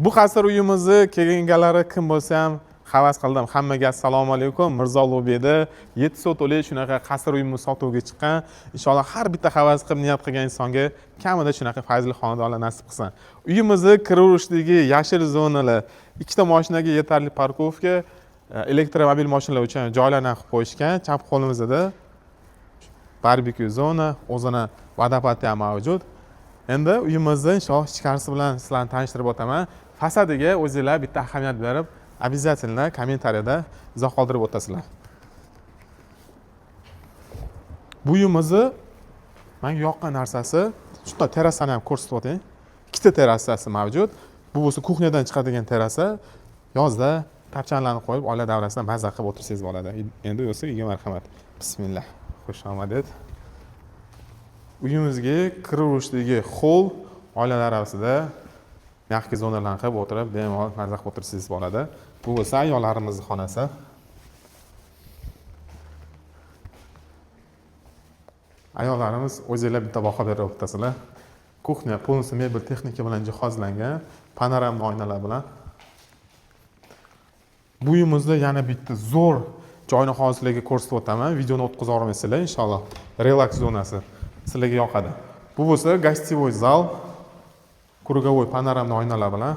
Bu qasr uyimizni kelganlari kim bo'lsa ham havas qildim. Hammaga assalomu alaykum. Mirzo Ulug'bekda 7 sotixli shunaqa qasr uyimiz sotuvga chiqqan. Inshaalloh har bitta havas qilib niyat qilgan insonga kamida shunaqa fayzli xonadonlar nasib qilsin. Uyimizni kiraverishdagi yashil zonalar, ikkita mashinaga yetarli parkovka, elektromobil mashinalar uchun joylarni qilib qo'yishgan. Chap qo'limizda barbekyu zona, o'zini vodopadi ham mavjud. Endi uyimizni inshaalloh ichkarisi bilan sizlarni tanishtirib o'taman. Fasadiga o'zinglar bitta ahamiyat berib, обязательно kommentariyada izoh qoldirib o'tasizlar. Bu uyimizni menga yoqqan narsasi, shunday terrasani ham ko'rsatib o'ting. Ikkita terrasasi mavjud. Bu bo'lsa kuxnyadan chiqadigan terrasa. Yozda tapchanlarni qo'yib, oila davrasida maza qilib o'tirsangiz bo'ladi. Endi bo'lsa uyga marhamat. Bismillah. Xush omaded. Uyimizga kiraverishdagi xoll oila davrasida mягкий zonalarni qilib o'tirib, bemalol maza qilib o'tirsangiz bo'ladi. Bu bo'lsa ayollarimizni xonasi. Ayollarimiz o'zinglar bitta baho berib o'tasizlar. Kuxnya полностью mebel texnika bilan jihozlangan, panoramli oynalar bilan. Bu uyimizda yana bitta zo'r joyni hozir sizlarga ko'rsatib o'taman. Videoni o'tkazib yubormaysizlar inshaalloh. Relaks zonasi sizlarga yoqadi. Bu bo'lsa гостевой zal, круговой panoramli oynalar bilan.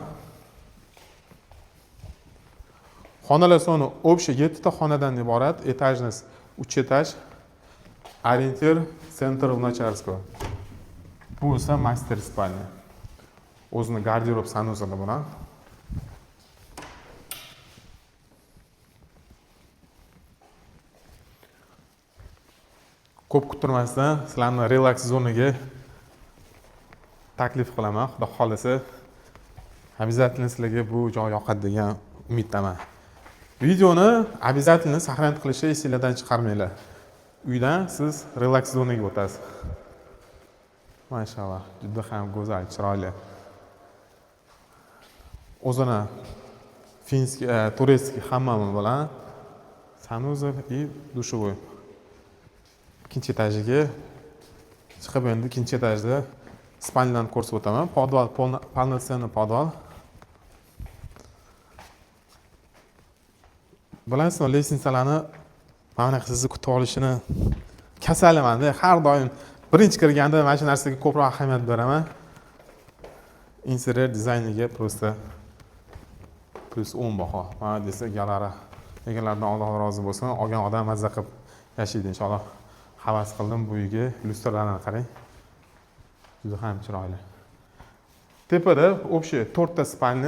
Xonalar soni общий 7 ta xonadan iborat, этажность 3 этаж. Ориентир центр Луначарского. Bu bo'lsa master спальня. O'zini garderob санузел i bilan. Ko'p kuttirmasdan sizlarni relaks zonaga taklif qilaman. Xudo xohlasa обязательно sizlarga bu joy yoqadi degan umiddaman. Videoni обязательно сохранить qilishni esinglardan chiqarmanglar. Uydan siz relaks zonaga o'tasiz. Mashalloh, juda ham go'zal, chiroyli. O'zini финский, турецкий hammami bilan санузел и душевой. Ikkinchi etajiga chiqib, endi ikkinchi etajda спальня ni ko'rsatib o'taman. Podval, полноценный podval. Bilasizmi, лестница larni mana bunaqa sizni kutib olishini kasalimanda har doim birinchi kirganda mana shu narsaga ko'proq ahamiyat beraman. Interyer dizayniga просто плюс 10 baho. Mana desa egalari, egalaridan Alloh rozi bo'lsin. Olgan odam mazza qilib yashaydi inshaalloh. Havas qildim bu uyga. Lyustralarni qarang. Juda ham chiroyli. Tepada общий 4 ta спальня.